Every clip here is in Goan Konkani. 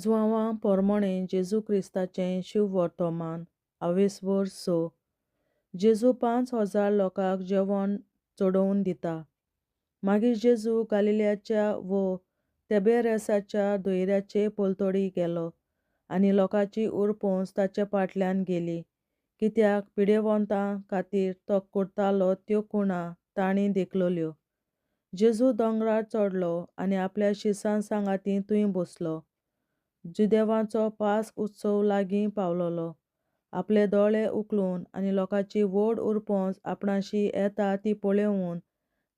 जुआंवा पोरमोणें जेजू क्रिस्ताचें शुभवर्तमान आवेसवर 6. जेजू 5000 लोकांक जेवण चडोवन दिता. मागीर जेजू गालिलियाच्या वो तेबेरेसाच्या धैर्याचे पलतडी गेलो आनी लोकांची उरपोंस ताचे फाटल्यान गेली, कित्याक पिडेवंतां खातीर तो करतालो त्यो खुणा तांणी देखलोल्यो. जेजू दोंगरार चडलो आनी आपल्या शिसां सांगाती थंय बसलो. जुदेवांचो पास्क उत्सव लागीं पावलोलो. आपले दोळे उखलून आनी लोकांची व्हड उरपोंस आपणाशी येता ती पळोवन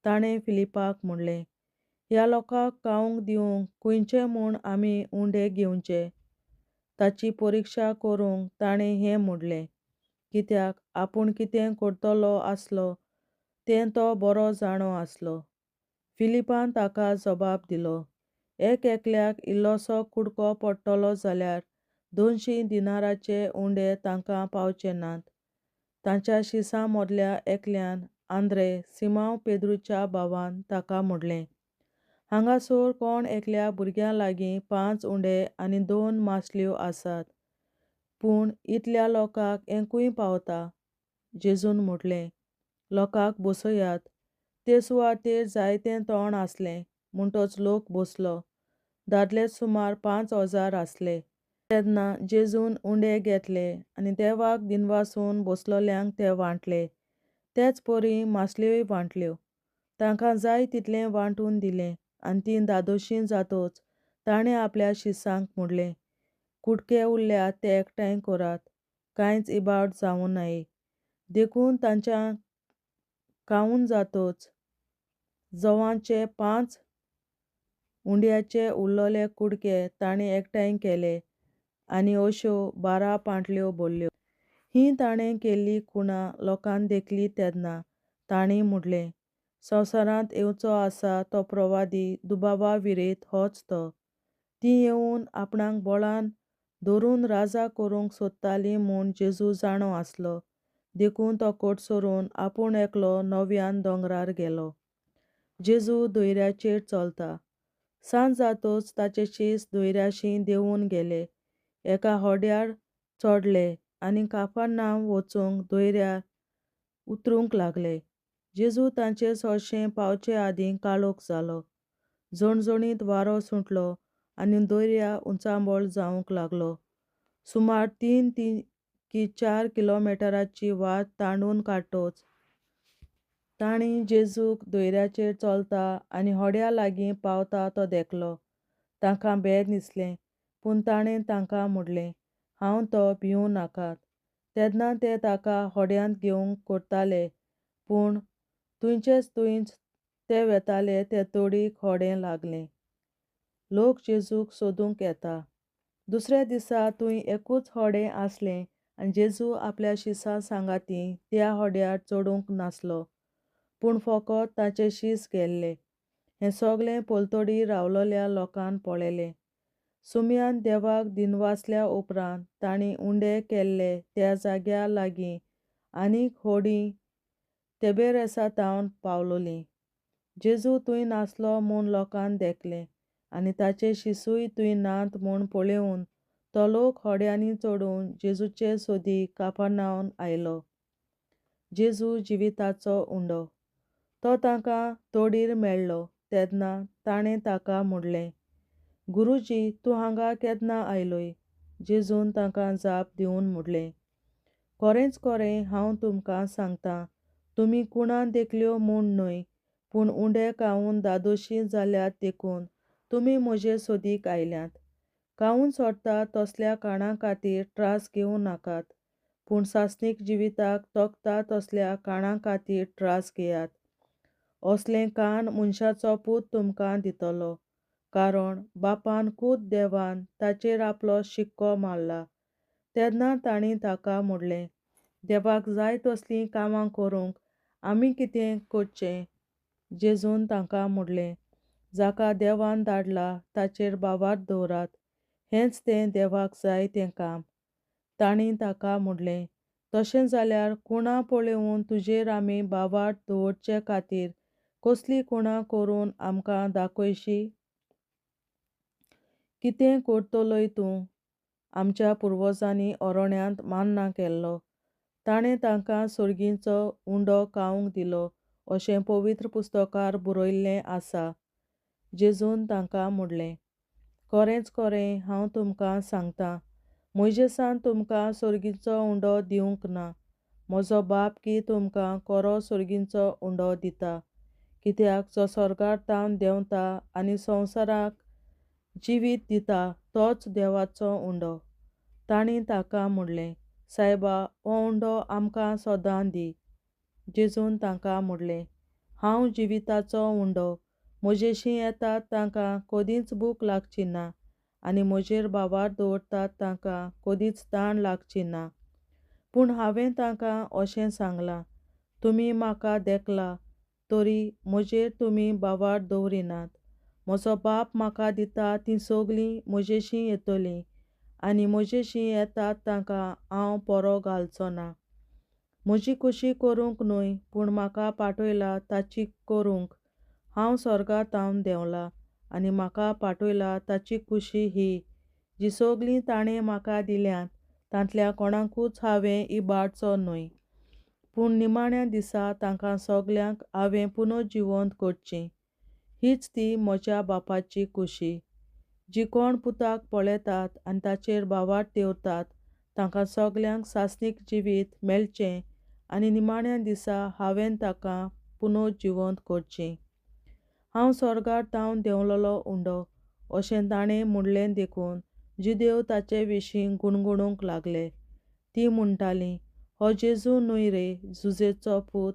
ताणें फिलिपाक म्हणलें, ह्या लोकांक खावंक दिवंक खंयचे म्हूण आमी उंडे घेवचे? ताची परिक्षा करूंक ताणें हें म्हणलें, कित्याक आपूण कितें करतलो आसलो तें तो बरो जाणो आसलो. फिलिपान ताका जबाब दिलो, एक एकल्याक इल्लोसो कुडको पडटलो जाल्यार 200 दिनाराचे उंडे तांकां पावचे नात. तांच्या शिसां मदल्या एकल्यान, आंद्रे, सिमांव पेद्रूच्या भावान, ताका म्हणलें, हांगासर कोण एकल्या भुरग्यां लागीं 5 उंडे आनी 2 मासल्यो आसात, पूण इतल्या लोकांक हें पावता? जेजून म्हटलें, लोकांक बसयात. ते सुवातेर जायतें तण आसलें म्हणटच लोक बसलो. दादले सुमार 5000 आसले. तेन्ना जेजून उंडे घेतले आनी देवाक दिनवासून बसलोल्यांक ते वांटले. तेच परी मासल्योय वांटल्यो. तांकां जाय तितलें वांटून दिलें आनी तीं दादोशी जातच ताणें आपल्या शिसांक म्हणलें, कुडके उरल्यात ते एकठांय करात, कांयच इबाड जावं नये. देखून तांच्या खावन जातच जवांचे 5 उंड्याचे उरलेले कुडके ताणें एकठांय केले आनी अश्यो 12 पांटल्यो भरल्यो. ही ताणें केल्ली खुणा लोकान देखली तेन्ना तांणी म्हणलें, संवसारांत येवचो आसा तो प्रवादी दुबावा विरेत होच तो. ती येवन आपणाक बळान धरून राजा करूंक सोदताली म्हूण जेजू जाणो आसलो, देखून तो कोटसरून आपूण एकलो नव्यान दोंगरार गेलो. जेजू धैर्याचेर चलता. सांज जातच ताचे शीस धैर्याशी देंवून गेले. एका होड्यार चडले आनी काफरनाम वचूंक धैर्यार उतरूंक लागले. जेजू तांचे सरशें पावचे आदीं काळोख जालो. झणझणीत वारो सुटलो आनी दर्या उंचांबळ जावंक लागलो. सुमार 3 की 4 किलोमिटराची वाट तांडून काडटच तांणी जेजूक धैर्याचेर चलता आनी होड्या लागीं पावता तो देखलो. तांकां बेर दिसलें, पूण ताणें तांकां म्हणलें, हांव तो, भिवूं नाकात. तेन्ना ते ताका होड्यांत घेवंक करताले, पूण थंयचेच थंयच ते वेताले ते तडीक होडें लागलें. लोक जेजूक सोदूंक येता. दुसऱ्या दिसा थंय एकूच होडें आसलें आनी जेजू आपल्या शिसां सांगाती त्या होड्यार चडूंक नासलो, पूण फकत ताचे शीस गेल्ले. हें सगलें पलतडी रावलोल्या लोकान पळयलें. सुम्यान देवाक दिनवासल्या उपरांत तांणी उंडे केल्ले त्या जाग्या लागीं आनीक होडी तेबेरेसातावन पावलोली. जेजू थंय नासलो म्हूण लोकान देखलें आनी ताचे शिसूय थंय नात म्हूण पळोवन तो लोक होड्यांनी चडून जेजूचे सोदी काफरनावन आयलो. जेजू जिविताचो उंडो. तो तांकां तोडीर मेळ्ळो तेन्ना ताणें ताका म्हणलें, गुरुजी, तूं हांगा केन्ना आयलोय? जेजून तांकां जाप दिवन म्हणलें, खरेंच खरें हांव तुमकां सांगतां, तुमी कुणा देखल्यो म्हूण न्हय, पूण उंडे खावन दादोशी जाल्यात देखून तुमी म्हजे सोदीक आयल्यात. खावन सोडटा तसल्या खाणां खातीर त्रास घेवं नाकात, पूण सासणीक जिविताक तोखता तसल्या खाणां खातीर त्रास घेयात. असलें खाण मनशाचो पूत तुमकां दितलो, कारण बापान खूद देवान ताचेर आपलो शिक्को मारला. तेन्ना तांणी ताका म्हणलें, देवाक जाय तसलीं कामां करूंक आमी कितें करचें? जेजून तांकां म्हणलें, जाका देवान धाडला ताचेर भावार्थ दवरात, हेंच तें देवाक जाय तें काम. तांणी ताका म्हणलें, तशें जाल्यार खुणा पळोवन तुजेर आमी भावार्थ दवरचे खातीर कसली खुणा करून आमकां दाखयशी? कितें करतलोय तूं? आमच्या पुर्वजांनी ओरण्यांत मान्ना केल्लो. ताणें तांकां सर्गींचो उंडो खावंक दिलो अशें पवित्र पुस्तकार बरयल्लें आसा. जेजून तांकां म्हणलें, खरेंच खरें हांव तुमकां सांगतां, मोयजेसान तुमकां सर्गीचो उंडो दिवंक ना. म्हजो बाप की तुमकां खरो सर्गीचो उंडो दिता. कित्याक जो सर्गार तावन देंवता आनी संवसाराक जिवीत दिता तोच देवाचो उंडो. तांणी ताका म्हणलें, सायबा, हो उंडो आमकां सदां दी. जेजून तांकां म्हणलें, हांव जिविताचो उंडो. म्हजेशीं येतात तांकां कदींच भूक लागची ना आनी म्हजेर भावार दवरतात तांकां कदींच ताण लागची ना. पूण हांवें तांकां अशें सांगलां, तुमी म्हाका देखला तरी म्हजेर तुमी भावार दवरिनात. म्हजो बाप म्हाका दिता तीं सगलीं म्हजेशीं येतलीं आनी म्हजेशीं येतात तांकां हांव परो घालचो ना. म्हजी खुशी करूंक न्हय, पूण म्हाका पाठयला ताची करूंक हांव स्वर्गा तावन देंवला आनी म्हाका पाठयला ताची खुशी ही, जी सगलीं ताणें म्हाका दिल्यांत तांतल्या कोणाकूच हांवें इबाडचो न्हय, पूण निमाण्या दिसा तांकां सगल्यांक हांवें पुनर्जिवंत करचीं. हीच ती म्हज्या बापाची खुशी. जी कोण पुताक पळयतात आनी ताचेर भावार्थ दवरतात तांकां सगल्यांक सासणीक जिवीत मेळचें आनी निमाण्या दिसा हांवें ताका पुनर्जिवंत करचीं. हांव स्वर्गार तावन देंवलेलो उंडो अशें ताणें म्हणलें देखून जुदेव ताचे विशीं गुणगुणूंक लागले. तीं म्हणटालीं, हो जेजू न्हय रे, जुजेचो पूत?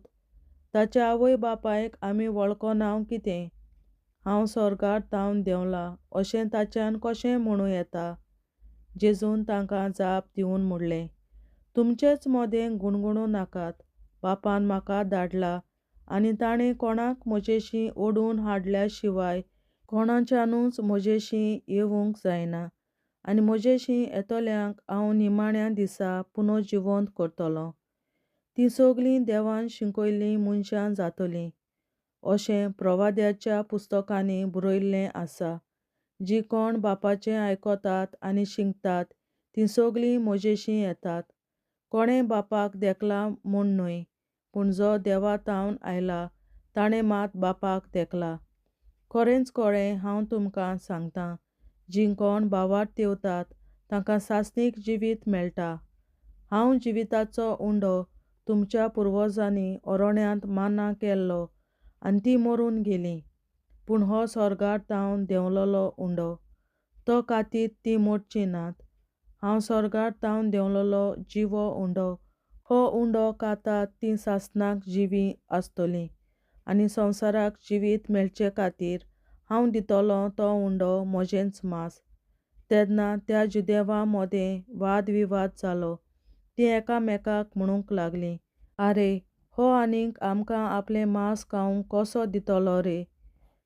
ताच्या आवय बापायक आमी वळखनांव कितें? हांव स्वर्गार तावन देंवला अशें ताच्यान कशें म्हणूं येता? जेजून तांकां जाप दिवन म्हणलें, तुमचेच मदें गुणगुणूं नाकात. बापान म्हाका धाडला आनी ताणें कोणाक म्हजेशीं ओडून हाडल्या शिवाय कोणाच्यानूच म्हजेशीं येवंक जायना आनी म्हजेशीं येतल्यांक हांव निमाण्या दिसा पुनर्जिवंत करतलों. तीं सगलीं देवान शिकयल्लीं मनशां जातलीं अशें प्रवाद्याच्या पुस्तकांनी बरयल्लें आसा. जीं कोण बापाचें आयकतात आनी शिकतात तीं सगलीं म्हजेशीं येतात. कोणें बापाक देखला म्हूण न्हय, पूण जो देवा तावन आयला ताणें मात बापाक देखला. खरेंच खरें हांव तुमकां सांगतां, जीं कोण भावार्थ दवरतात तांकां सासणीक जिवीत मेळटा. हांव जिविताचो उंडो. तुमच्या पुर्वजांनी ओरण्यांत मान्ना केल्लो आनी तीं मरून गेलीं. पूण हो स्वर्गार तावन देंवलेलो उंडो, तो खातीर तीं मोडचीं नात. हांव स्वर्गार तावन देंवलेलो जिवो उंडो. हो उंडो खातात तीं सासणाक जिवीं आसतलीं आनी संवसाराक जिवीत मेळचे खातीर हांव दितलों तो उंडो म्हजेंच मांस. तेन्ना त्या जुदेवां मदें वादविवाद जालो. तीं एकामेकाक म्हणूंक लागलीं, आरे, हो आनीक आमकां आपलें मांस खावंक कसो दितलो रे?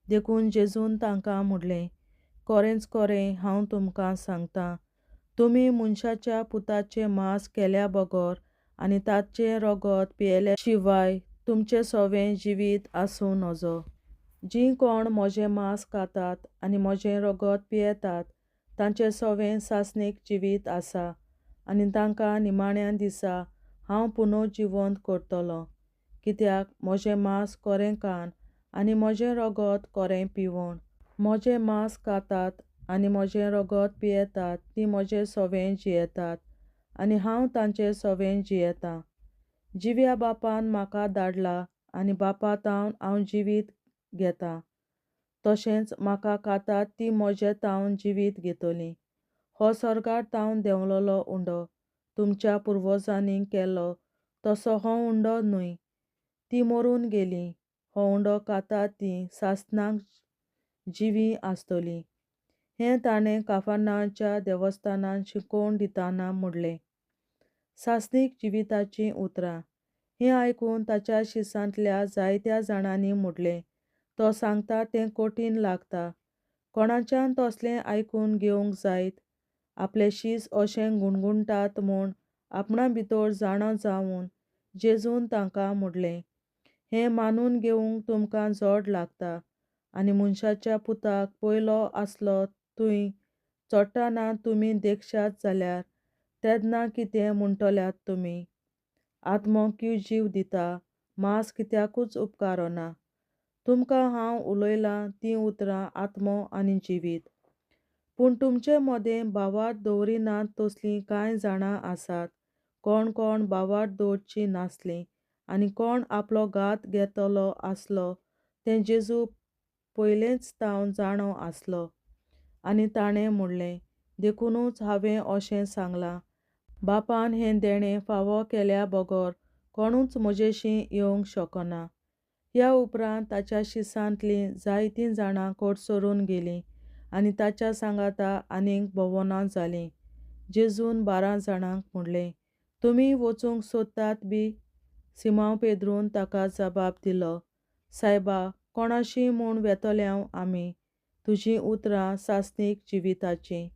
देखून जेजून तांकां म्हणलें, खरेंच खरें हांव तुमकां सांगतां, तुमी मनशाच्या पुताचें मांस केल्या बगर आनी ताचें रगत पियेल्या शिवाय तुमचें सवें जिवीत आसूं नजो. जीं कोण म्हजें मांस खातात आनी म्हजें रगत पियेतात तांचें सवें सासणीक जिवीत आसा आनी तांकां निमाण्या दिसा हांव पुनर्जिवंत करतलों. कित्याक म्हजें मांस कोरें खाण आनी म्हजें रगत कोरें पिवण. म्हजें मांस खातात आनी म्हजें रगत पियेतात तीं म्हजें सवें जियेतात आनी हांव तांचे सवें जियेतां. जिव्या बापान म्हाका धाडला आनी बापा तावन हांव जिवीत घेतां. तशेंच म्हाका खातात तीं म्हजे तावन जिवीत घेतलीं. हो स्वर्गार तावन देंवलेलो उंडो तुमच्या पुर्वजांनी केलो तसो हो उंडो न्हय. तीं मरून गेलीं. हो उंडो खातात तीं सासणाक जिवीं आसतलीं. हें ताणें काफानाच्या देवस्थानांत शिकोवन दितना म्हणलें. सासणीक जिविताचीं उतरां हें आयकून ताच्या शिसांतल्या जायत्या जाणांनी म्हणलें, तो सांगता तें कठीण लागता. कोणाच्यान तसलें आयकून घेवंक जायत? आपले शीस अशें गुणगुणटात म्हूण आपणा भितर जाणा जावन जेजून तांकां म्हणलें, हें मानून घेवंक तुमकां जड लागता आनी मनशाच्या पुताक पयलो आसलो थंय चडटाना तुमी देखशात जाल्यार तेन्ना कितें म्हणटल्यात तुमी? आत्मो क्यू जीव दिता, मांस कित्याकूच उपकारना. तुमकां हांव उलयलां तीं उतरां आत्मो आनी जिवीत. पूण तुमचे मदें भावार्थ दवरिनात तसलीं कांय जाणां आसात. कोण कोण भावार्थ दवरचीं नासलीं आनी कोण आपलो घात घेतलो आसलो तें जेजू पयलेंच तावन जाणो आसलो. आनी ताणें म्हणलें, देखुनूच हांवें अशें सांगलां, बापान हें देणें फावो केल्या बगर कोणूच म्हजेशीं येवंक शकना. ह्या उपरांत ताच्या शिसांतलीं जायतीं जाणां कडसरून गेलीं आनी ताच्या सांगाता आनीक भोंवना जालीं. जेजून 12 जाणांक म्हणलें, तुमी वचूंक सोदतात बी? सिमांव पेद्रून ताका जबाब दिलो, सायबा, कोणाशी म्हूण वेतल्यांव आमी? तुजीं उतरां सासणीक जिविताचीं.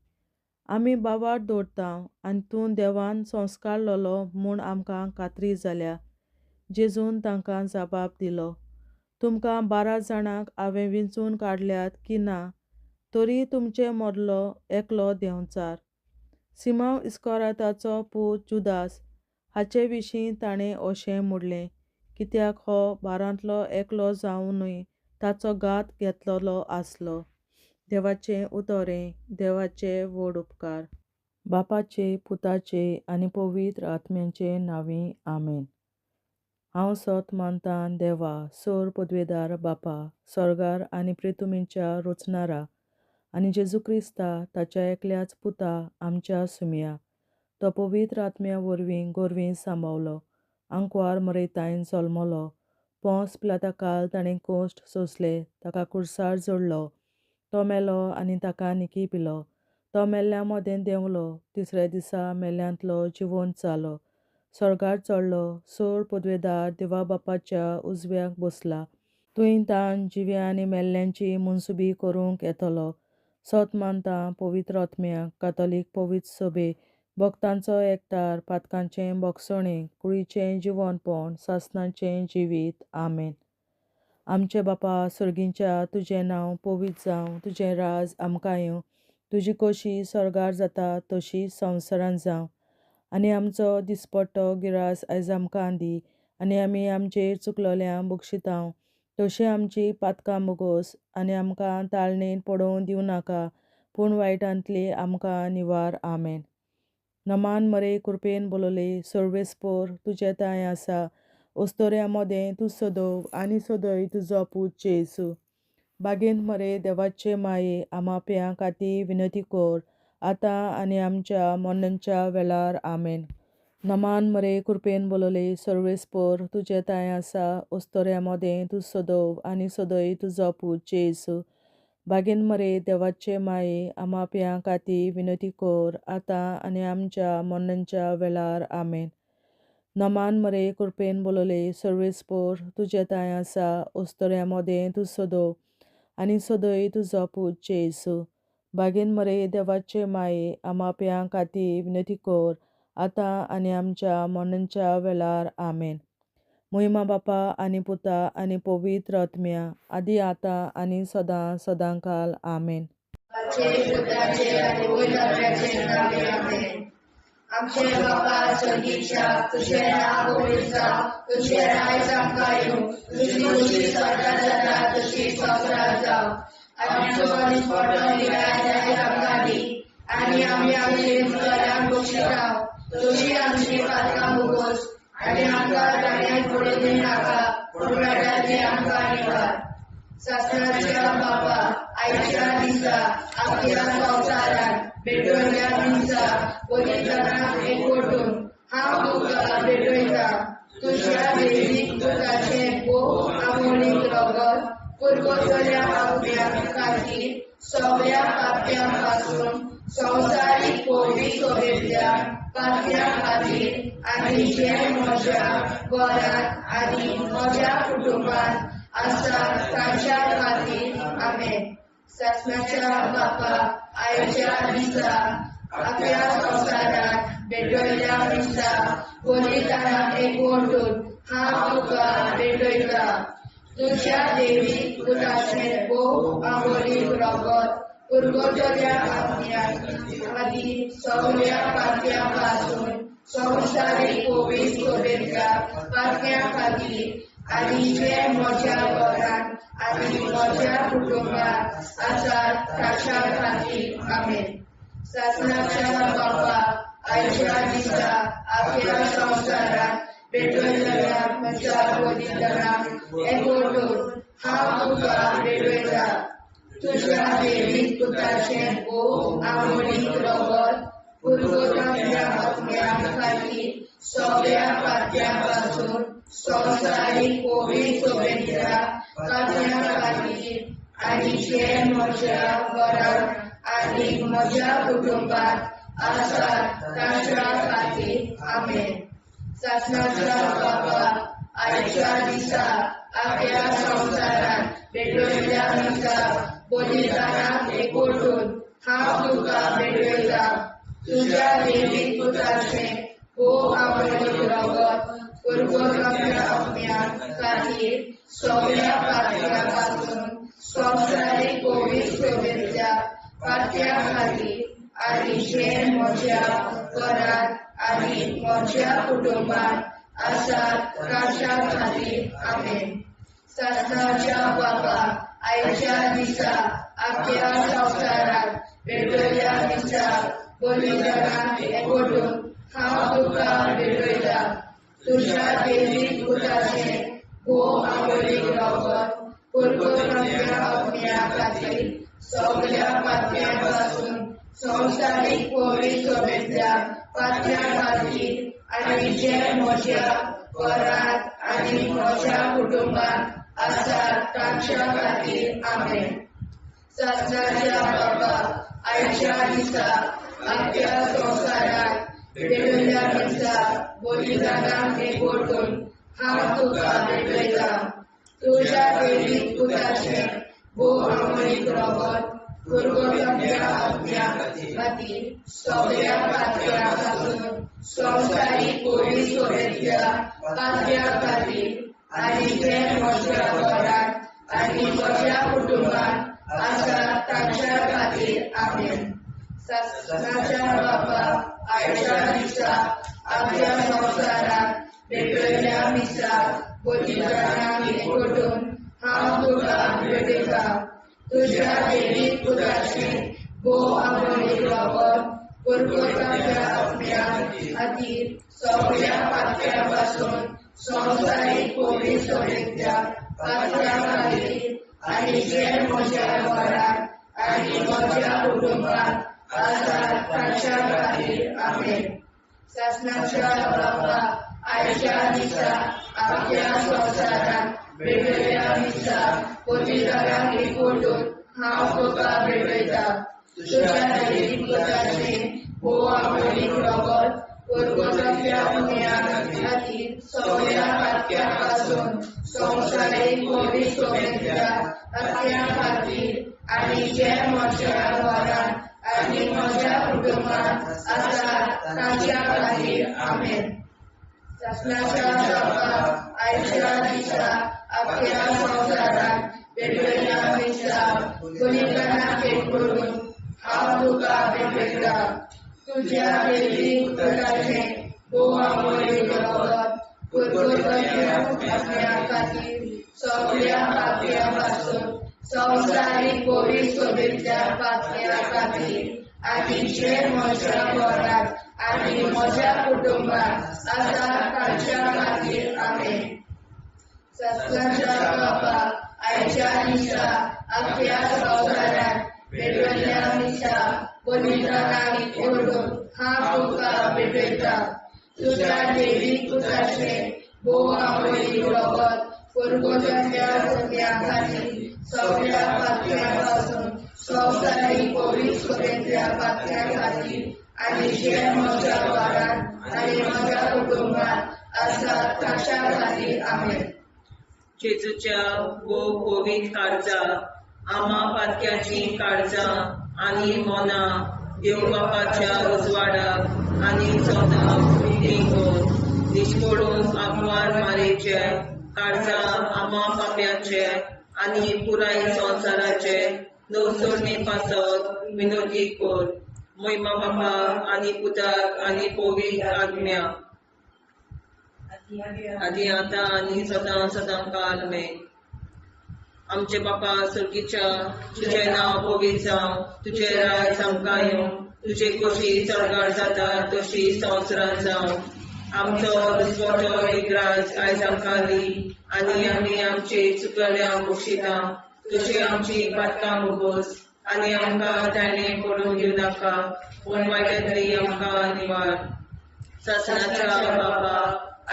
आमी भावार्थ दवरतांव आनी तूं देवान संस्कारलेलो म्हूण आमकां खात्री जाल्या. जेजून तांकां जबाब दिलो, तुमकां 12 जाणांक हांवें विंचून काडल्यात की ना, तरी तुमचे मदलो एकलो देंवचार. सिमांव इस्कोराताचो पूत जुदास हाचे विशीं ताणें अशें म्हणलें, कित्याक हो 12तलो एकलो जावनूय ताचो घात घेतलेलो आसलो. देवाचें उतरें, देवाचे व्हड उपकार. बापाचे, पुताचे आनी पवित्र आत्म्याचे नांवी, आमेन. हांव सत मानतां देवा, सोर पदवेदार बापा, सोर्गार आनी प्रितुमीच्या रचणारा, आनी जेजू क्रिस्ता ताच्या एकल्याच पुता आमच्या सुमया, तो पवित्र आत्म्या वरवीं गोरवीं सांबावलो, आंकवार मरेतायन जल्मलो, पोंस पिलाता ताणें कोश्ट सोंसले, ताका कुर्सार जोडलो, तो मेलो आनी ताका निकी पिलो, तो मेल्ल्या मदें देंवलो, तिसऱ्या दिसा मेल्ल्यांतलो जिवंत जालो, स्वर्गार चडलो, सोर पदवेदार देवा बापाच्या उजव्याक बसला, थंय तान जिव्या आनी मेल्ल्यांची मनसुबी करूंक येतलो. सत मानता पवित्र आत्म्याक, कातोलीक पवित्र सभे, भक्तांचो एकतार, पातकांचें भोगसणें, कुडीचें जिवनपण, सासणाचें जिवीत. आमेन. आमचे बापा सर्गींच्या, तुजें नांव पवित्र जावं, तुजें राज आमकां येवं, तुजी कशी स्वर्गार जाता तशी संवसारांत जावं. आनी आमचो दिसपट्टो गिरास आयज आमकां दी, आनी आमी आमचेर चुकलोल्यांक बक्षितांव तशी आमची पातकां बोगोस, आनी आमकां ताळणेन पडोवन दिवं नाका, पूण वायटांतली आमकां निवार. आमेन. नमान मरे, कृपेन बोलले, सर्वेस्पोर तुजें तांय आसा, ओस्तोऱ्या मदें तूं सदव आनी सदय तुजो पूत जेजू. बागेंत मरे देवाचे माये, आमाप्यां खातीर विनंती कर, आतां आनी आमच्या मरणाच्या वेळार. आमेन. नमान मरे, कृपेन बोलले, सर्वेस्पोर तुजें तांय आसा, ओस्तोऱ्या मदें तूं सदव आनी सदय तुजो पूत जेजू. बागेन मरे देवाचे माये, आमाप्यां खातीर विनंती कर, आतां आनी आमच्या मरणाच्या वेळार. आमेन. नमान मरे, कृपेन बोलले, सर्वेस्पोर तुजें तांय आसा, ओस्तोऱ्या मदें तूं सदव आनी सदय तुजो पूत जेजू. बागेन मरे देवाचे माये, आमाप्यां खातीर विनंती कर, आतां आनी आमच्या मरणाच्या वेळार. आमेन. मोहिमा बापा आनी पुता आनी पवित्र आत्म्या, आदी आतां आनी सदां सदांकाल. आमेन. आमचे बापा सर्गीच्या, तुजें नांव पवित्र जावं, तुजें राज आमकां येवं, तुजी खोशी स्वर्गात जाता तशी संवसारांत जावं. आमचो दिसपट्टो गिरास आयज आमकां दी, आनी आमी आमचे चुकल्यांक बक्षितांव तशी आमची पातकां बोगोस, आनी आमकां ताणें पडून दिवनाका, पूण वायटांतली आमकां निवार. सासणाच्या बापा, आयच्या दिसा आपल्या संवसारांत भेटवल्या दिसा बलिदानाक एकवटून हांव तुका भेटयतां तुज्या देवीक पुताचें भोव आमोलीक रगत पुरवतल्या आपल्या खातीर सगळ्या पाप्यां पासून संवसारीक पयली सभेंतल्या पाप्यां खातीर आनी जे म्हज्या घरांत आनी म्हज्या कुटुंबांत आसा तांच्या खातीर. आमेन. सासणाच्या बापा, आयच्या दिसा आपल्या संवसारांत भेटयल्या दिसा बलिदानाक एकवटून हांव तुका भेटयतां तुज्या देवी पुताचें भोव आमोलीक रगत पुरगोटल्या आत्म्या खातीर सगळ्या पात्या पासून संवसारीक कोवीड सोबेतल्या पात्या खातीर आनी जे म्हज्या घरांत आनी म्हज्या कुटुंबात आसात ताच्या खातीर. आमेन. सासणाच्या बापा, आयच्या दिसा आख्या संवसारात पेटयलेल्या म्हज्या बलिदानाक एकवटून हांव तुका भेटयता. तुज्या देवीक पुताचें भोव आवडीक रगत पुरगोटांतल्या आत्म्या खातीर सगळ्या पात्या पासून संवसारीक कोवीड सोबेतल्या पात्या खातीर आनी जे म्हज्या घरांत आनी म्हज्या कुटुंबात आसात ताच्या खातीर. आमेन. सासणाच्या बापा, आयच्या दिसा आख्या संवसारात पेटयल्ल्या मिसा बलिदानाक एकवटून हांव तुका भेटयता. तुज्या देवीक पुताचें भोव आवडीक रगत पुरगोटांतल्या आत्म्या खातीर सगळ्या पात्या पासून संवसारीक कोवीड सोबेतल्या पात्या खातीर आनी जे म्हज्या घरांत आनी म्हज्या कुटुंबात आसात ताच्या खातीर. आमेन. सासणाच्या बापा, आयच्या दिसा आख्या संवसारात पेटयल्ल्या मिसा बलिदानाक एकवटून हांव तुका भेटयता. तुज्या देवीक पुताचें भोव आवडीक रगत पुरगोटांतल्या आत्म्या खातीर सगळ्या पात्या पासून संवसारीक कोवीड सोबेतल्या पात्या खातीर आनी जे म्हज्या घरांत आनी म्हज्या कुटुंबात आसात तांच्या खातीर. आमेन. सासणाच्या बापा, आयच्या दिसा आख्या संवसारात पेटयल्ल्या मिसा बलिदानाक एकवटून हांव तुका भेटयता. तुज्या देवीक पुताचें भोव आवडीक रगत पुरगोटांतल्या आत्म्या खातीर सगळ्या पात्या पासून संवसारीक कोवीड सोबेतल्या पात्या खातीर आनी जे म्हज्या घरांत आनी म्हज्या कुटुंबात आसात तांच्या खातीर. आमेन. सासणाच्या बापा, आयच्या दिसा आख्या संवसारात पेटयल्ल्या मिसा बलिदानाक एकवटून हांव तुका भेटयता. तुज्या देवीक पुताचें भोव आवडीक रगत पुरगोटांतल्या आत्म्या खातीर सगळ्या पात्या पासून संवसारीक कोवीड सोबेतल्या पात्या खातीर आनी जे म्हज्या घरांत आनी म्हज्या कुटुंबात आसात ताच्या खातीर. आमेन. सासणाच्या बापा, आयच्या दिसा आख्या संवसारात पेटयल्ल्या मिसा बलिदानाक एकवटून हांव तुका भेटयता. तुज्या देवीक पुताचें भोव आवडीक रगत पुरगोटांतल्या आत्म्या खातीर सगळ्या पात्या पासून संवसारीक कोवीड सोबेतल्या पात्या खातीर आनी जे म्हज्या घरांत आनी म्हज्या कुटुंबात आसात तांच्या खातीर. आमेन. सासणाच्या बापा, आयच्या दिसा आख्या संवसारात पेटयल्ल्या मिसा बलिदानाक एकवटून हांव तुका भेटयता. तुज्या देवीक पुताचें भोव आवडीक रगत पुरगोटांतल्या आत्म्या खातीर सगळ्या पात्या पासून संवसारीक कोवीड सोबेतल्या पात्या खातीर आनी जे म्हज्या घरांत आनी म्हज्या कुटुंबात आसात तांच्या खातीर. आमेन. सासणाच्या बापा, आयच्या दिसा आख्या संवसारात पेटयल्ल्या मिसा बलिदानाक एकवटून हांव तुका भेटयता. तुज्या देवीक पुताचें भोव आवडीक रगत पुरगोटांतल्या आत्म्या खातीर सगळ्या पात्या पासून संवसारीक कोवीड सोबेतल्या पात्या खातीर आनी जे म्हज्या घरांत आनी म्हज्या कुटुंबात आसात ताच्या खातीर. आमेन. जेजूच्या भोव कोवीड काळजा, आमा पातक्याचीं काळजां आनी मनां देवबापाच्या उजवाडाक आनी स्वताक उक्तीं कर. निश्कोडून आंकवार मारेचे काळजां आमा पाप्याचे आनी पुराय संवसाराचे नवसरणे पासत विनोदी कर. मोहिमा बापा आनी पुताक आनी पवित्र आत्म्या आदी आतां आनी सदां सदां काल मे. आमचे बापा सर्गीच्या, तुजें नांव पवित्र जावं, तुजें राज आमकां येवं, तुजे खोशी स्वर्गार जाता तशी संवसारांत जावं. आमचो दुसवटो एकराज आयज आमकां दी आनी आमी आमचे चुकल्या बक्षिता तशी आमची पातकां मुगोस आनी आमकां ताणें पडून घेवं नाका, पूण वायटांतली आमकां निवार. सासणाच्या बाबा,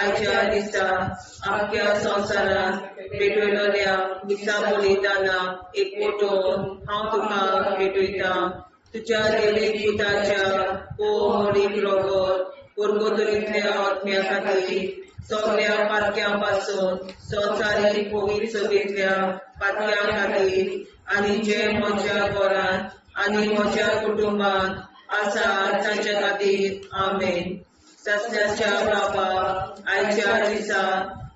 आयच्या दिसा आमच्या संवसारांत भेटयलेल्या मिसा बलिदाना एक मोटो हांव तुका भेटयतां. तुज्या देवीक पुताच्या मोडीक रगत पुर्गोतरींतल्या आत्म्या खातीर सगळ्या पातक्यां पासून संवसारीक पवित्र सभेंतल्या पातक्यां खातीर आनी जे म्हज्या घरांत आनी म्हज्या कुटुंबांत आसा तांच्या खातीर. आमेन. सासणाच्या बापा, आयच्या दिसा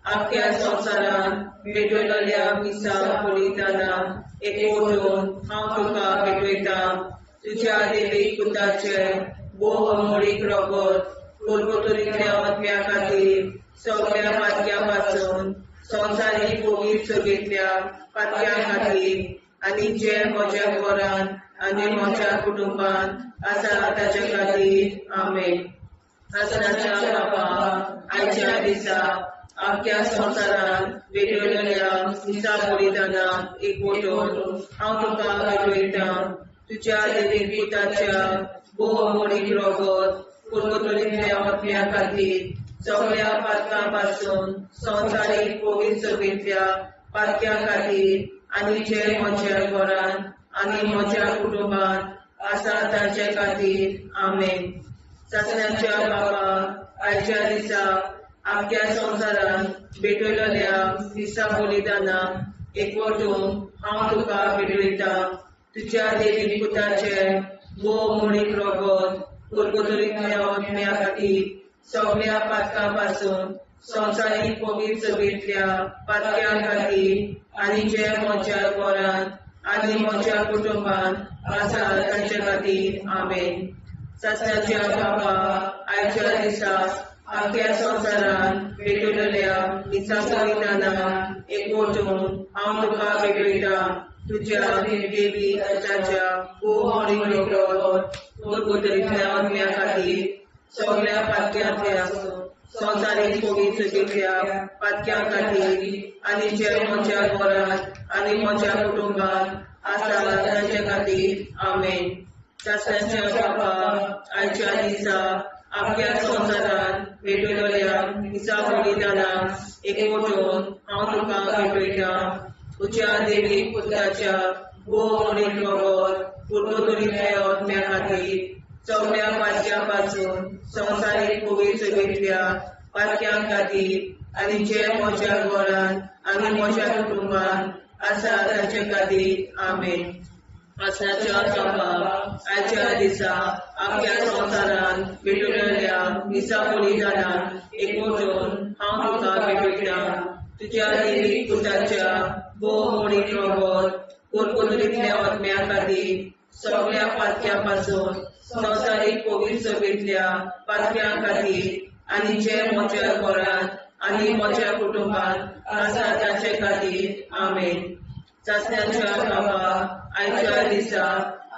आख्या संवसारांत भेटयलेल्या मिसा बलिदाना एकवटून हांव तुका भेटयतां. तुज्या देवीक पुताचें भोव अमोळीक रगत पुर्गोतरींतल्या आत्म्या खातीर सगळ्या पातक्यां पासून संवसारीक पवित्र सभेंतल्या पातक्यां खातीर आनी जे म्हज्या घरांत आनी म्हज्या कुटुंबांत आसा ताच्या खातीर. आमेन. सासणाच्या बापा, आयच्या दिसा आख्या संवसारांत भेटयलेल्या मिसा बलिदाना एकवटून हांव तुका भेटयतां. तुज्या देवीक पुताच्या भोव अमोळीक रगत पुर्गोतरींतल्या आत्म्या खातीर सगळ्या पातकां पासून संवसारीक पवित्र सभेंतल्या पातक्यां खातीर आनी जे म्हज्या घरांत आनी म्हज्या कुटुंबांत आसा तांचे खातीर. आमेन. सासणाच्या बापा, आयच्या दिसा आख्या संवसारांत भेटयलेल्या मिसा बलिदाना एकवटून हांव तुका भेटयतां. तुज्या देवी पुताचें भोव मोडीक रगत पुर्गोतरींतल्या आत्म्या खातीर सगळ्या पातकां पासून संवसारीक पवित्र सभेंतल्या पातक्यां खातीर आनी जे म्हज्या घरांत आनी म्हज्या कुटुंबांत आसा तांचे खातीर. आमेन. सासणाच्या बापा, आयच्या दिसा आख्या संवसारांत भेटयलेल्या मिसा बलिदाना एकवटून हांव तुका भेटयतां. तुज्या देवी पुताच्या भोव मोडीक रगत पुर्गोतरींतल्या आत्म्या खातीर सगळ्या पातक्यांतल्या संवसारीक पवित्र सभेंतल्या पातक्यां खातीर आनी जे म्हज्या घरांत आनी म्हज्या कुटुंबांत आसा तांचे खातीर. आमेन. सासणाच्या बापा, आयच्या दिसा आख्या संवसारांत भेटयलेल्या मिसा बलिदाना एकवटून हांव तुका भेटयतां. तुज्या देवीक पुताच्या भोव मोडीक रगत पुर्गोतरींतल्या आत्म्या खातीर सगळ्या पातक्यां पासून संवसारीक पवित्र सभेंतल्या पातक्यां खातीर आनी जे म्हज्या घरांत आनी म्हज्या कुटुंबांत आसा तांचे खातीर. आमेन. सासणाच्या बापा, आयच्या दिसा आख्या संवसारांत भेटयलेल्या मिसा बलिदाना एकवटून हांव तुका भेटयतां. तुज्या देवीक पुताच्या भोव मोडीक रगत पुर्गोतरींतल्या आत्म्या खातीर सगळ्या पातक्यां पासून संवसारीक पवित्र सभेंतल्या पातक्यां खातीर आनी जे म्हज्या घरांत आनी म्हज्या कुटुंबांत आसा तांचे खातीर. आमेन. सासणाच्या बापा, आयच्या दिसा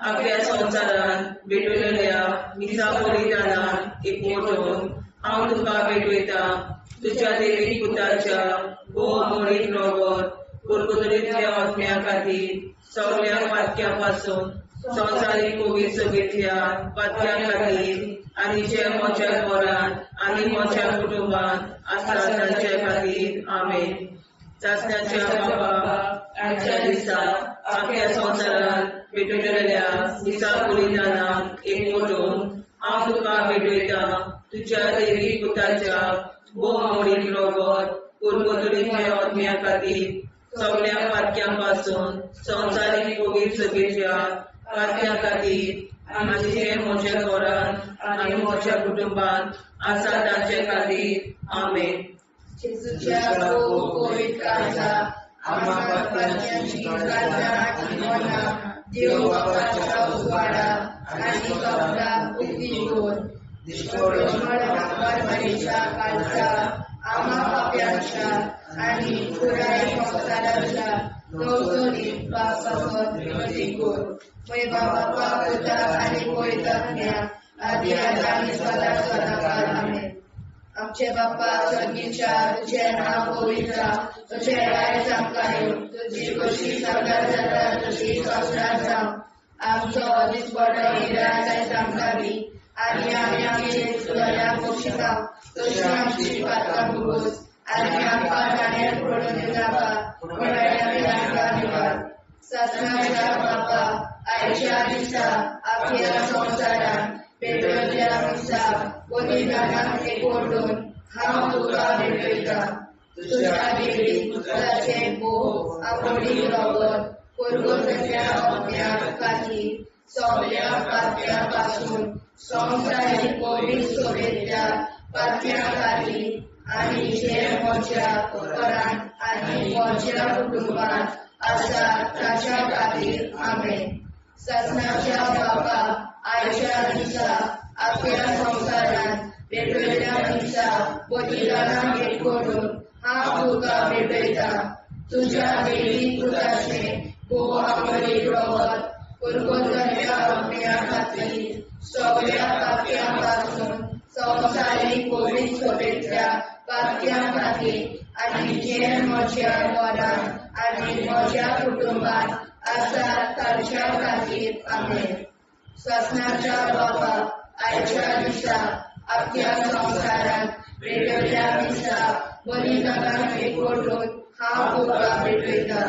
आख्या संवसारांत भेटयलेल्या मिसा बलिदाना एकवटून हांव तुका भेटयतां. तुज्या देवीक पुताच्या भोव अमोळीक रगत पुर्गोतरींतल्या आत्म्या खातीर सगळ्या पातक्यां पासून संवसारीक पवित्र सभेंतल्या पातक्यां खातीर आनी जे म्हज्या घरांत आनी म्हज्या कुटुंबांत आसा तांचे खातीर. आमेन. सासणाच्या बापा, आयच्या दिसा आख्या संवसारांत भेटयलेल्या मिसा बलिदाना एकवटून हांव तुका भेटयतां. तुज्या देवी पुताच्या भोव अमोळीक रगत पुर्गोतरींतल्या आत्म्या खातीर सगळ्या पातक्यां पासून संवसारीक पवित्र सभेंतल्या पातक्यां खातीर आनी जे म्हज्या घरांत आनी म्हज्या कुटुंबांत आसा तांचे खातीर. आमेन. जेजूच्या भोव पवित्र काळजा, आम्हा पातक्यांची काळजां आनी मनां देव बापाच्या उजवाडा आनी कपलाक उक्ती कर मरणाच्या काळचा आमा पाप्यांच्या आनी पुराय संवसाराच्या गवसणीत बापासत विनंती कर. मय बापा पुता आनी पवित्र आदी आनी सदा सदाकाळ. आमेन. आमचे बाप्पा स्वर्गीच्या, तुझें नांव पवित्र, तुझें राज आमकां येवं, तुजी कशी स्वर्गार जाता तशी संवसारांत जावं. आमचो दिसपडो इराज आयज आमकां दी आनी आमी आमचे चुकल्यांक बक्षिता तशी आमची पातकां भोगोस आनी आमकां जाण्यार पडून दिवनाका, पूण आमकां निवार. सासणाच्या बापा आयच्या दिसा आख्या संवसारांत पेटवल्या दिसा बलिदानाक एकवटून हांव तुका भेटयतां. तुज्या देवी पुताचें भोव आवडीक रगत पुर्वजाच्या अज्ञा खातीर सगल्या पात्या पासून संवसारीक पवित्र सोबेतल्या पात्या खातीर आनी जे म्हज्या घरांत आनी म्हज्या कुटुंबांत आसा ताच्या खातीर. आमेन. सासणाच्या बापा आयच्या दिसा आख्या संवसारांत पेटवल्या दिसा बलिदानाक एकवटून हांव तुका भेटयतां. तुज्या देवी पुताचें भोव आवडीक रगत पुर्वजाच्या अज्ञा खातीर सगल्या पाप्यां पासून संवसारीक पवित्र सोबेतल्या पाप्यां खातीर आनी जे म्हज्या घरांत आनी म्हज्या कुटुंबांत आसा तांच्या खातीर. आमेन. सासणाच्या बापा आयच्या दिसा आख्या संवसारांत पेटवल्या दिसा बलिदानाक एकवटून हांव तुका भेटयतां.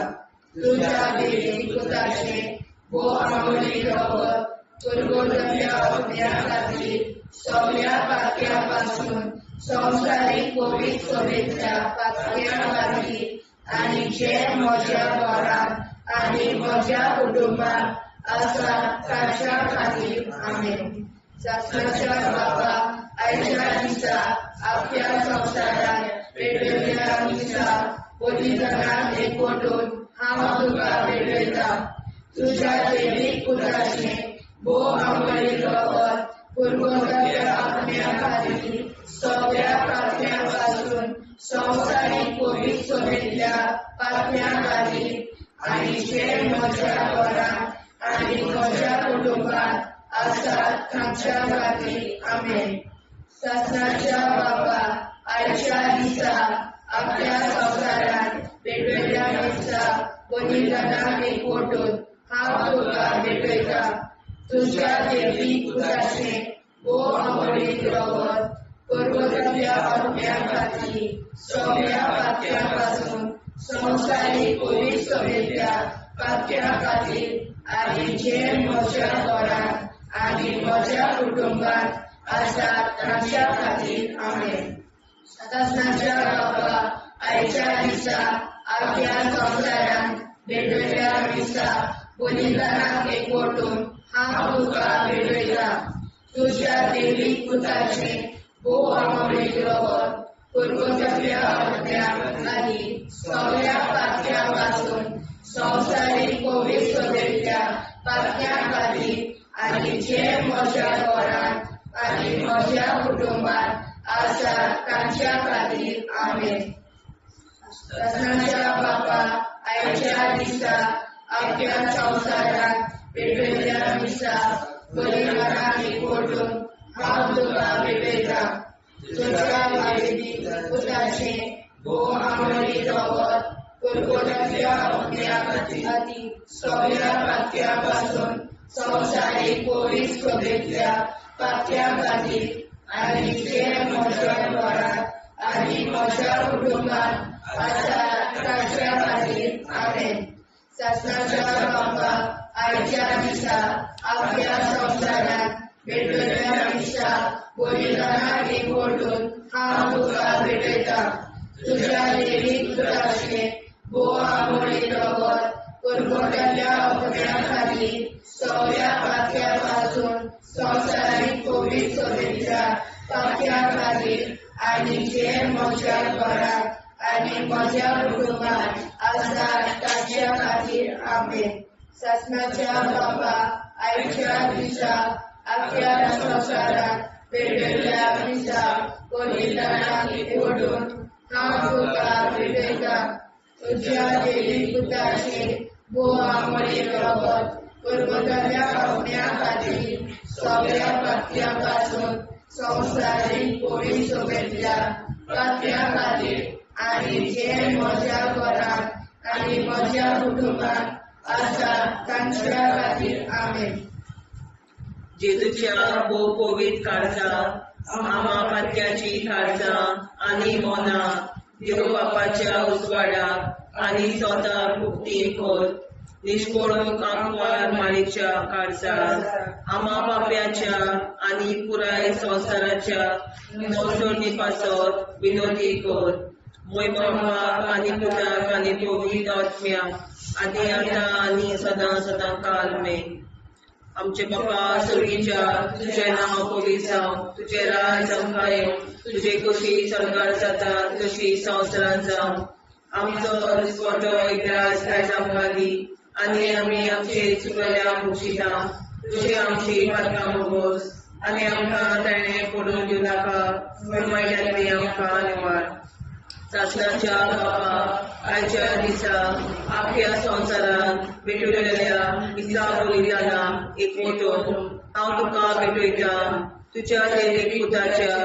तुज्या देवी पुताचें भोव आवडीक रगत पुर्वजाच्या अज्ञा खातीर सगल्या पात्या पासून संवसारीक पवित्र सोबेतल्या पात्या खातीर आनी जे म्हज्या घरांत आनी म्हज्या कुटुंबांत आसा ताच्या खातीर. आमेन. सासणाच्या बापा आयच्या दिसा आख्या संवसारांत पेटवल्या दिसा बलिदानाक एकवटून हांव तुका भेटयतां. तुज्या देवीक पुताचें भोव आवडीक रगत पुर्वजाच्या आज्ञा खातीर सगल्या पात्यां पासून संवसारीक पवित्र सोबेतल्या पात्यां खातीर आनी जे म्हज्या घरांत आनी म्हज्या कुटुंबांत आसा तांच्या खातीर. आमेन. सासणाच्या बापा आयच्या दिसा आख्या संवसारांत पेटवल्या दिसा बलिदानाक एकवटून हांव तुका भेटयतां. तुज्या देवी पुताचें भोव आवडीक रगत पुर्वजाच्या अज्ञा खातीर सगल्या पात्यां पासून संवसारीक पवित्र सोबेतल्या पात्यां खातीर आनी जे म्हज्या घरांत आनी म्हज्या कुटुंबांत आसा तांच्या खातीर. आमेन. सासणाच्या बापा आयच्या दिसा आख्या संवसारांत पेटवल्या दिसा बलिदानाक एकवटून हांव तुका भेटयतां. तुज्या देवी पुताचें भोव आवडीक रगत पुर्वजाच्या अज्ञा खातीर सगल्या पात्यां पासून संवसारीक पवित्र सोबेतल्या पात्यां खातीर आनी जे म्हज्या घरांत आनी म्हज्या कुटुंबांत आसा तांच्या खातीर. आमेन. सासणाच्या बापा आयच्या दिसा आख्या संवसारांत पेटवल्या दिसा बलिदानाक एकवटून हांव तुका भेटयतां. तुज्या देवी पुताचें भोव आवडीक रगत पुर्वजाच्या अज्ञा खातीर सगल्या पात्यां पासून संवसारीक पवित्र सोबेतल्या पात्यां खातीर आनी जे म्हज्या घरांत आनी म्हज्या कुटुंबांत आसा तांच्या खातीर. आमेन. सासणाच्या बापा आयच्या दिसा आख्या संवसारांत पेटवल्या दिसा बलिदानाक एकवटून हांव तुका भेटयतां. तुज्या देवी पुताचें भोव आवडीक रगत पुर्वजाच्या अज्ञा खातीर सगल्या पात्या पासून संवसारीक पवित्र सोबेतल्या पात्या खातीर आनी जे म्हज्या घरांत आनी म्हज्या कुटुंबांत आसा ताच्या खातीर. आमेन. सासणाच्या बापा आयच्या दिसा आख्या संवसारात पेटयल्ल्या दिसा बलिदानाक एकवटून हांव तुका भेटयतां. तुज्या देवी पुताचें भोव आमोळी रगत पुर्वजाल्या पावण्या खातीर सगळ्या पातक्यां पासून संवसारीक पोळी सोबेतल्या पातक्यां खातीर आनी जे म्हज्या घरांत आनी म्हज्या कुटुंबांत आसा तांच्या खातीर. आमेन. जेजूच्या भोव पवित्र काळजा आमा पातक्याची काळजां आनी मनां देव बापाच्या उजवाडाक आनी स्वताक मुक्ती कर. निश्कोळूंक आंकवार मारीच्या काळजार आमा पाप्याच्या आनी पुराय संवसाराच्या नवसोडणी पासत विनोदी कर. मोय बापा आनी पुताक आनी पवित्र आत्म्याक आनी आतां आनी सदां सदां काल मेन. आमचे बापा स्वर्गीच्या, तुजें नांव पवित्र जावं, तुजें राज आमकां येवं, तुजे कशी स्वर्गार जाता तशी संवसारांत जावं. आमचो दिसवटो इतिहास आयज आमकां दी आनी आमी आमचे चुकल्या मुक्षिता तुजे आमची पातकां मोगोस आनी आमकां ताणें पडून दिवं नाका, पूण वायटांतली आमकां निवार. सासणाच्या बापा आयच्या दिसा आख्या संवसारांत भेटवलेल्या दिसा बलिदानाक एकवटून हांव तुका भेटयतां. तुज्या देवी पुताच्या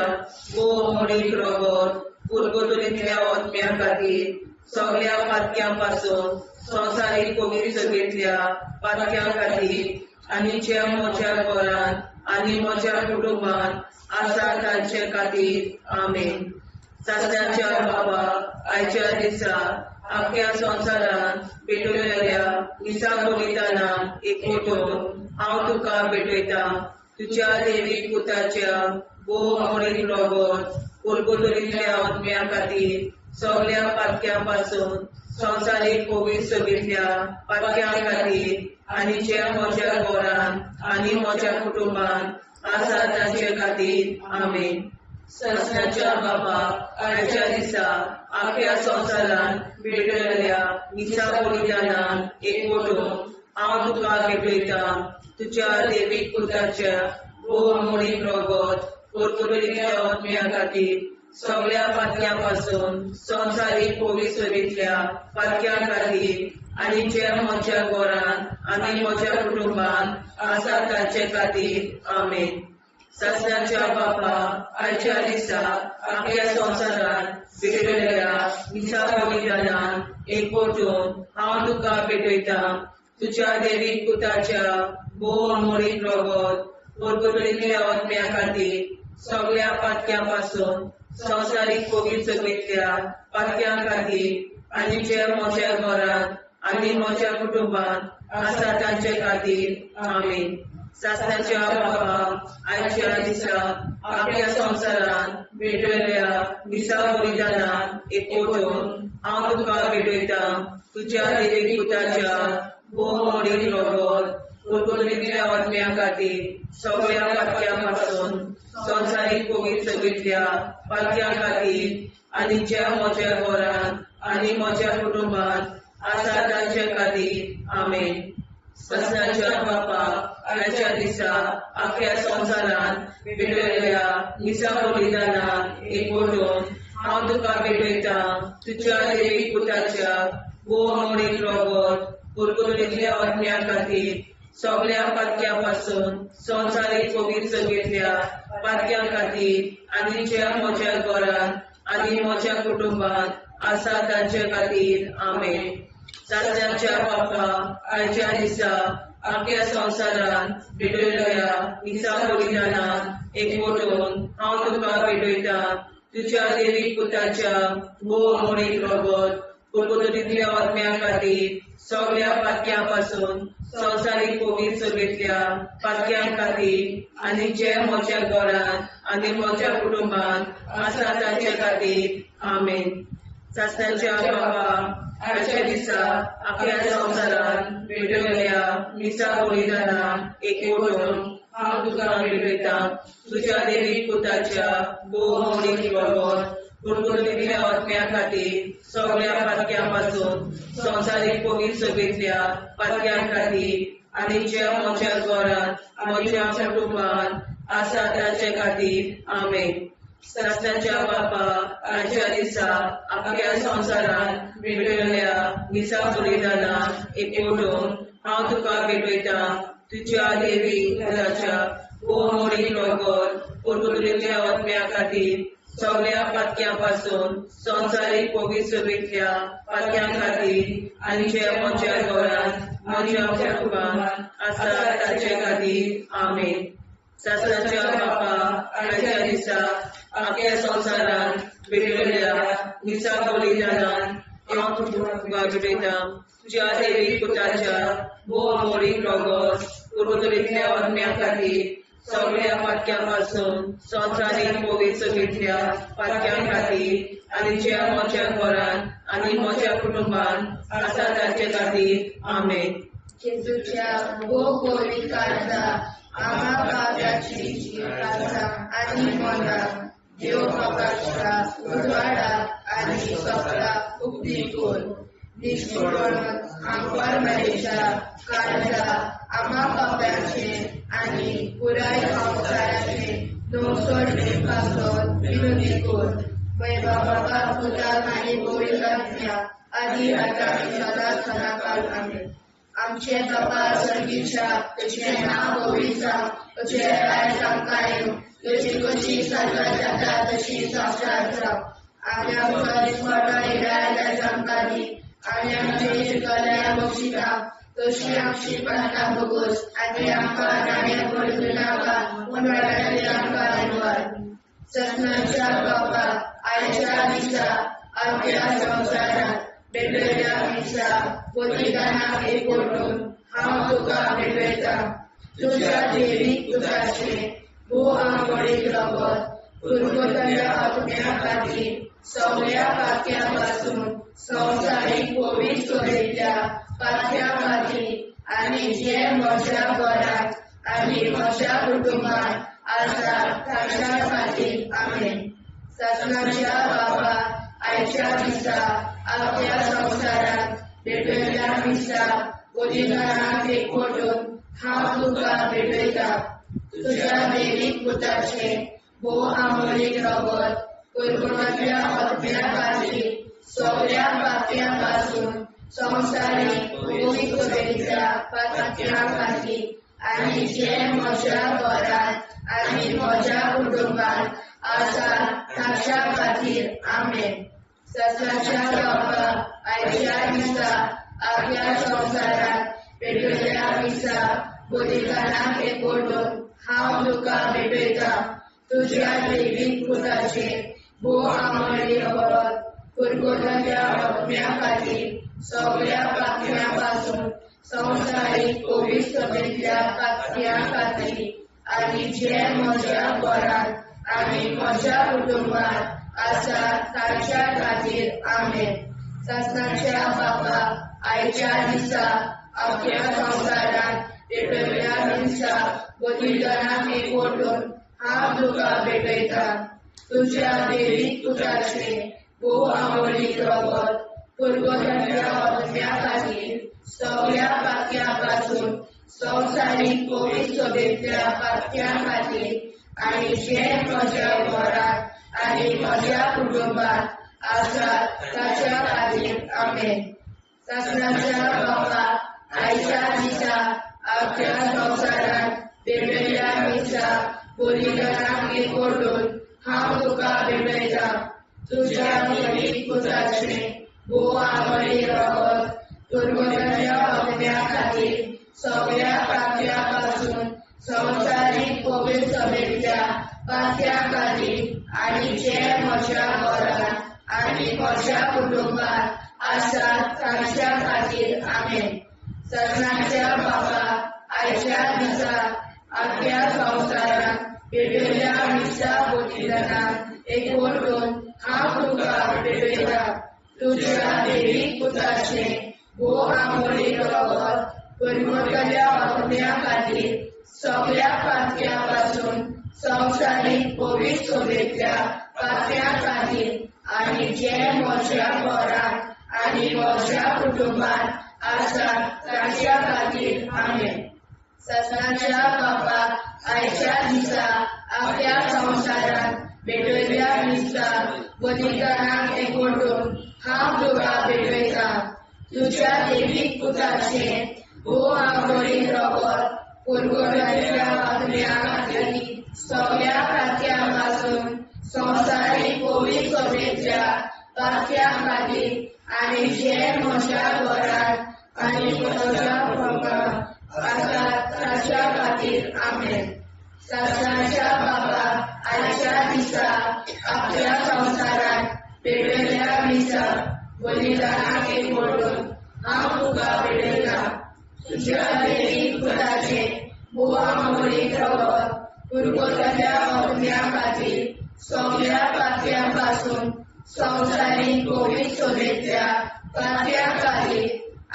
भोव मोडीक रगत पुर्गतुरींतल्या आत्म्या खातीर सगळ्या पातक्यां पासून संवसारीक पवित्र सभेंतल्या पातक्यां खातीर आनी जे म्हज्या घरांत आनी म्हज्या कुटुंबांत आसा तांचे खातीर. आमेन. सासणाच्या बाबा आयच्या दिसा आख्या संवसारांत पेटवलेल्या दिसा बलिदानाक एकवटून हांव तुका भेटयतां. तुज्या देवी पुताच्या भोव मोडीक रगत पुर्गुतुरींतल्या आत्म्या खातीर सगळ्या पातक्यां पासून संवसारीक पवित्र सभेंतल्या पातक्यां खातीर आनी जे म्हज्या घरांत आनी म्हज्या कुटुंबांत आसा तांचे खातीर. आमेन. सासणाच्या बापा आयच्या दिसा आख्या संवसारांत भेटवलेल्या मिसा बलिदानाक एकवटून हांव तुका भेटयतां. तुज्या देवीक पुताच्या भोव मोडीक रगत पुर्तुगेलीच्या आत्म्या खातीर सगळ्या पातक्यां पासून संवसारीक पवित्र सभेंतल्या पातक्यां खातीर आनी जे म्हज्या घरांत आनी म्हज्या कुटुंबांत आसा तांचे खातीर. आमेन. सासणाच्या बापा आयच्या दिसा आख्या संवसारांत भेटवलेल्या मिसा बलिदानाक एकवटून हांव तुका भेटयतां. तुज्या देवी पुताच्या भोव मोडीक रगत पुर्तुगेलीच्या आत्म्या खातीर सगळ्या पातक्यां पासून संवसारीक पवित्र सभेंतल्या पातक्यां खातीर आनी जे म्हज्या घरांत आनी म्हज्या कुटुंबांत आसा तांचे खातीर. आमेन. सासणाच्या बापा आयच्या दिसा आख्या संवसारांत भेटवलेल्या मिसा बलिदानाक एकवटून हांव तुका भेटयतां. तुज्या देवी पुताच्या भोव मोडीक रगत पुर्तुगेलीच्या आत्म्या खातीर सगळ्या पातक्यां पासून संवसारीक पवित्र सभेंतल्या पातक्यां खातीर आनी जे म्हज्या घरांत आनी म्हज्या कुटुंबांत आसा तांचे खातीर. आमेन. सासणाच्या बापा आयच्या दिसा आख्या संवसारांत भेटवलेल्या मिसा बलिदानाक एकवटून हांव तुका भेटयतां. तुज्या देवी पुताच्या भोव मोडीक रगत पुर्तुगेलीच्या आत्म्या खातीर सगळ्या पातक्यां पासून संवसारीक पवित्र सभेंतल्या पातक्यां खातीर आनी जे म्हज्या घरांत आनी म्हज्या कुटुंबांत आसा तांचे खातीर. आमेन. सासणाच्या बापा आयच्या दिसा आख्या संवसारांत भेटवलेल्या मिसा बलिदानाक एकवटून हांव तुका भेटयतां. तुज्या देवी पुताच्या भोव मोडीक रगत पुर्तुगेलीच्या आत्म्या खातीर सगळ्या पातक्यां पासून संवसारीक पवित्र सभेंतल्या पातक्यां खातीर आनी जे म्हज्या घरांत आनी म्हज्या कुटुंबांत आसा तांचे खातीर. आमेन. सासणाच्या बाबा आयच्या दिसा आख्या संवसारांत भेटवलेल्या मिसा बलिदानाक एकवटून हांव तुका भेटयतां. तुज्या देवी पुताच्या भोव मोडीक रगत कुरकुरीतल्या आत्म्या खातीर सगळ्या पातक्यां पासून संवसारीक पवित्र सभेंतल्या पातक्यां खातीर आनी ज्या म्हज्या घरांत म्हज्या कुटुंबांत आसा ताचे खातीर. आमेन. सासणाच्या बापा, आयच्या दिसा आख्या संवसारांत भेटयल्ल्या मिसा बलिदानाक एकवटून हांव तुका भेटयतां तुज्या देवी पुताच्या भोव रगत कुरकुरीतल्या आत्म्या खातीर सगळ्या पातक्यां पासून संवसारीक पवित्र सभेंतल्या पातक्यां खातीर आनी जे म्हज्या घरांत म्हज्या कुटुंबांत आसा ताचे खातीर. आमेन. सासणाच्या बापा, आयच्या दिसा आख्या संवसारांत भेटयल्ल्या मिसा बलिदानान हांव तुका भेटयतां तुज्या देवी पुताच्या भोव मोडीक रगत कुरकुरीतल्या आत्म्या खातीर सगळ्या पातक्यां पासून संवसारीक पवित्र सभेंतल्या पातक्यां खातीर आनी ज्या म्हज्या घरांत आनी म्हज्या कुटुंबांत आसा ताचे खातीर. आमेन. जेजूच्या भोव गोरी काळजा आम्हा पाप्याची काळजां आनी मनां देव बापाच्या उजवाडा आनी सपना उक्ती कर. निश्कोरण आंकवार मरेच्या काळजा आम्हा पाप्याचे आनी पुराय संवसाराचे नवसोडणे पासत विनंती कर. बाबा पुताक आनी पवित्र आत्म्या आदी आतां आनी सदां सदांकाळ. आमेन. आमचे बापा स्वर्गीच्या, तुजें नांव पवित्र जावं, तुजें राज आमकां येवं, तुजी कशी स्वर्गात जाता तशी संवसारांत जावं. आनी आमकां दिसवडो येयला आमकां दी, आनी आमचे चुकल्यार बक्षिता तशी आमची प्रार्थना भोगोस, आनी आमकां नाण्या पडूं नाका, पूण वायटांतल्यान आमकां निवार. सपनाच्या बापा, आयच्या दिसा आमच्या संवसारांत भेटयल्या मिसा बलिदानाक एकवटून हांव तुका भेटयतां तुज्या देवी पुताचें भोव आंवडीक रगत कुरकुरतल्या आत्म्या खातीर सगळ्या पातक्यां पासून संवसारीक पवित्र सभेंतल्या पातक्यां खातीर आनी जे म्हज्या घरांत आनी म्हज्या कुटुंबांत आसा ताच्या खातीर. आमेन. सासणाच्या बापा, आयच्या दिसा आख्या संवसारांत भेटयल्ल्या मिसा बलिदानाक एकवटून हांव तुका भेटयतां तुज्या देवीक पुताचें भोव आमोलीक रगत कुरकुरांतल्या आत्म्या खातीर सगळ्या पातक्यां पासून संवसारीक पवित्र सभेंतल्या पातक्यां खातीर आनी जे म्हज्या घरांत आनी म्हज्या कुटुंबांत आसा ताच्या खातीर. आमेन. सासणाच्या बापा, आयच्या दिसा आख्या संवसारांत पेटयल्ल्या मिसा बलिदानाक एकवटून हांव तुका भेटयतां तुज्या देवीक पुताचें भोव आमोली रगत कुरकुरांतल्या आत्म्या खातीर सगळ्या पातक्यां पासून संवसारीक पवित्र सभेंतल्या पातक्यां खातीर आनी जे म्हज्या घरांत आनी म्हज्या कुटुंबांत आसा ताच्या खातीर. आमेन. सासणाच्या बापा, आयच्या दिसा आख्या संवसारांत पेटयल्ल्या मिसा बलिदानाक एकवटून हांव तुका भेटयतां तुज्या देवीक पुताचें भोव आंवडीक रगत कुरकुरांतल्या आत्म्या खातीर सगळ्या पातक्यां पासून संवसारीक पवित्र सभेंतल्या पातक्यां खातीर आनी जे म्हज्या घरांत आनी म्हज्या कुटुंबांत आसा ताच्या खातीर. आमेन. सासणाच्या बापा, आयच्या दिसा आख्या संवसारांत पेटयल्ल्या मिसा बलिदानाक एकवटून हांव तुका भेटयतां तुज्या देवीक पुताचें भोव आंवडीक रगत कुरकुरांतल्या आत्म्या खातीर सगळ्या पातक्यां पासून संवसारीक पवित्र सभेंतल्या पातक्यां खातीर आनी जे म्हज्या घरांत आनी म्हज्या कुटुंबांत आसा तांच्या खातीर. आमेन. सपनाच्या बाबा, आयच्या दिसा आख्या संवसारांत पेटयल्ल्या मिसा बलिदानाक एकवटून हांव तुका भेटयतां तुज्या देवीक पुताचें भोव आमोलीक रगत कुरकुरतल्या आत्म्या खातीर सगळ्या पातक्यां पासून संवसारीक पवित्र सभेंतल्या पातक्यां खातीर आनी जे म्हज्या घरांत आनी म्हज्या कुटुंबांत आसात तांच्या खातीर. आमेन. सासणाच्या बापाक आयच्या दिसा आपल्या संवसारांत भेटयल्ल्या मिसा बलिदानाक एकवटून हांव तुका भेटयतां. तुज्या देवीक पुताचें भोव आवडीन रगत पुरगुणाच्या आत्म्या खातीर सगळ्या पातक्यां पासून संवसारीक पवित्र सभेंतल्या पातक्यां खातीर आनी जे म्हज्या घरांत आनी म्हज्या कुटुंबांत आसात ताच्या खातीर. आमेन. सासणाच्या बाबा आयच्या दिसा आपल्या संवसारांत पेटयल्ल्या मिसा बलिदानाक एकवटून हांव तुका भेटयतां. तुज्या देवीक पुताचें भोव आवडीक रगत पुरगोताच्या आत्म्या खातीर सगळ्या पातक्यां पासून संवसारीक पवित्र सभेंतल्या पातक्यां खातीर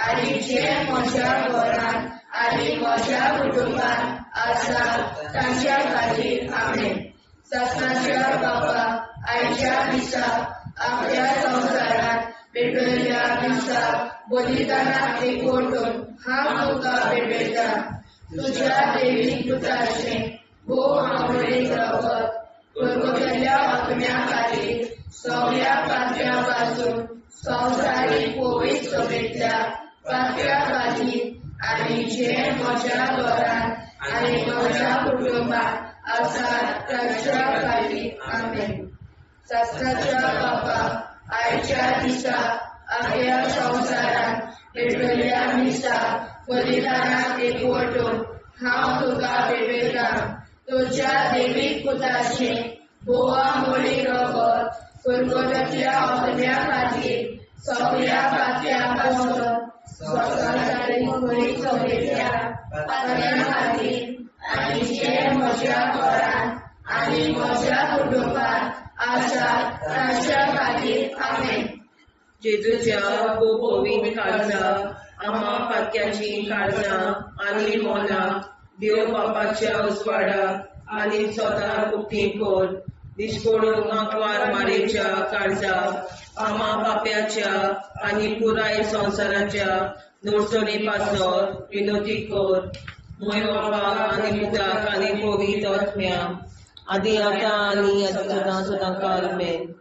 आनी जे म्हज्या घरांत आनी म्हज्या कुटुंबांत आसा तांच्या खातीर. आमेन. सासणाच्या बाबा आयच्या दिसा आपल्या संवसारांत पेटयल्ल्या मिसा बलिदानाक एकवटून हांव तुका भेटयतां. तुज्या देवीक पुताचें भोव आवडीक रगत पुरगुतल्या आत्म्या खातीर सगळ्या पातक्यां पासून संवसारीक पवित्र सभेंतल्या पातक्यां खातीर आनी जे म्हज्या घरांत आनी म्हज्या कुटुंबांत आसात तांच्या खातीर. आमेन. सासणाच्या बाबा आयच्या दिसा आपल्या संवसारांत पेटयल्ल्या मिसा बलिदानाक एकवटून हांव तुका भेटयतां. तुज्या देवीक पुताचें भोव मोडीक रगत पुरगोताच्या आत्म्या खातीर सगळ्या पातक्यां पासून संवसारीक पवित्र सभेंतल्या पातक्यां खातीर आनी जे म्हज्या घरांत आनी म्हज्या कुटुंबांत आसात तांच्या खातीर. आमेन. जेजूच्या भोव काळजा आम्हा पातक्याची काळजां आनी मनां देव बापाच्या उजवाडाक आनी स्वता उक्ती कर. दिश्कोडून आंकवार मारेच्या काळजाक आम्हा पाप्याच्या आनी पुराय संवसाराच्या नोडसणी पासत विनोती कर. मोय बापाक आनी पुताक आनी पवित्र आत्म्याक आदी आतां आनी सदां सदां काल मेन.